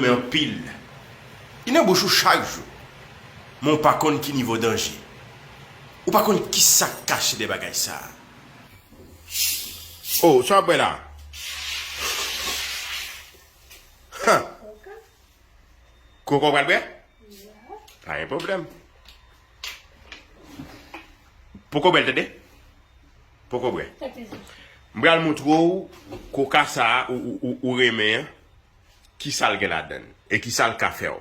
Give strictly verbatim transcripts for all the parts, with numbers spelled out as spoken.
Men anpil. Li nan bouch ou chak jou. Men w pa konn ki nivo danje. Ou pa konn kisa k kache dèyè bagay sa a. Oh, sa w ap bwè la? Han! Koka w pral bwè? Pa gen pwoblèm. Poko bwè l, tande? Poko bwè. M pral montre w koka sa a ou, ou, ou, ou renmen an, kisa l gen ladan l e kisa l ka fè w.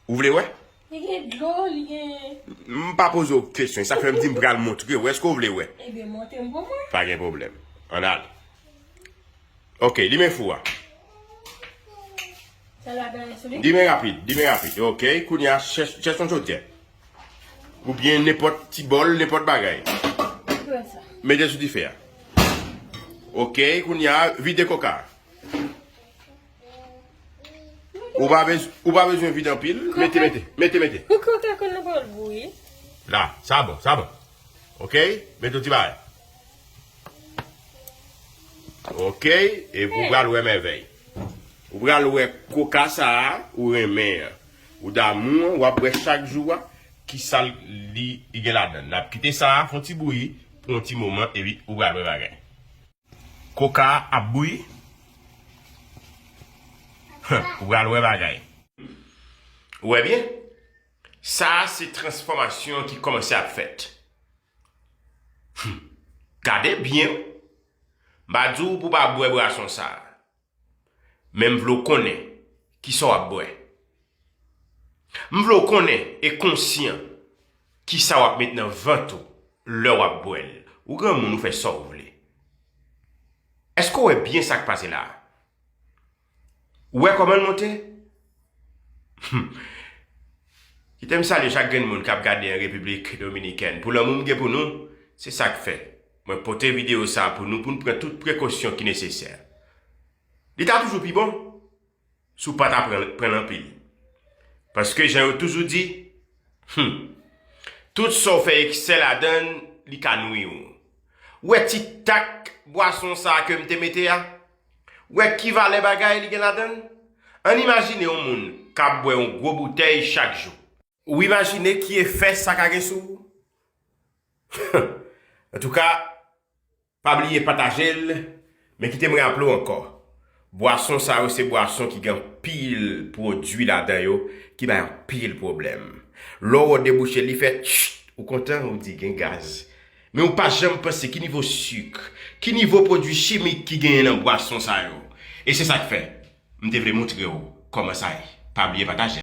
Ou vle wè? Li gen dlo, li gen. M pa poze w kesyon, sa fè m di m pral montre w. Èske w vle wè? Ebyen, montre m pou mwen. Pa gen pwoblèm. Ann ale. Ok, limen fou a. Sa la gaye sou li? Limen rapid, limen rapid. Ok, kounye a, chèch, chèch yon chodyè. Oubyen nenpòt ti bòl, nenpòt bagay. Ki wè sa? Mete sou dife a. Ok, kounye a, vide koka a. Ou pa bez-, ou pa bezwen vide anpil. Mete, mete, mete, mete. Koka konn nan bòl bouyi. La, sa bon, sa bon. Ok, mete yon ti bagay. Ok, epi ou pral wè mèvèy. Ou pral wè koka sa a, ou renmen an. Ou damou an, w ap wè chak jou a, kisa li, li gen ladan l. N ap kite sa a, fè yon ti bouyi, pou yon ti moman, epi ou pral wè bagay. Koka a ap bouyi. Ou pral wè bagay. Ou wè byen? Sa a se transfòmasyon ki kòmanse ap fèt. Hmm. Gade byen wi. M pa di w pou w pa bwè bwason sa a. Men m vle w konnen kisa w ap bwè. M vle w konnen e konsyan kisa w ap met nan vant ou lè w ap bwè l. Ou granmoun, ou fè sa w vle. Èske w wè byen sa k pase la a? Ou wè kòman l monte? Hmm. Kite m salye chak grenn moun k ap gade an Repiblik Dominikèn. Pou lanmou m gen pou nou, se sa k fè mwen pote videyo sa a pou nou, pou n pran tout prekosyon ki nesesè. Li ta toujou pi bon si w pa ta pran, pran l anpil. Paske jan yo toujou di, hmm, tout sa w fè eksè ladan l, li ka nwi w. Ou wè ti tak bwason sa a ke m te mete a? Ou wè ki valè bagay li gen ladan l? Ann imajine yon moun k ap bwè yon gwo boutèy chak jou. Ou imajine ki efè sa ka gen sou ou? Antouka, pa bliye pataje l, men kite m raple w ankò. Bwason sa yo se bwason ki gen anpil pwodui ladan yo ki bay anpil pwoblèm. Lè w wè w debouche li fè tchit, ou kontan, ou di gen gaz. Men ou pa janm panse ki nivo sik, ki nivo pwodui chimik ki genyen nan bwason sa yo. E se sa k fè m te vle montre w kòman sa ye. Pa bliye pataje.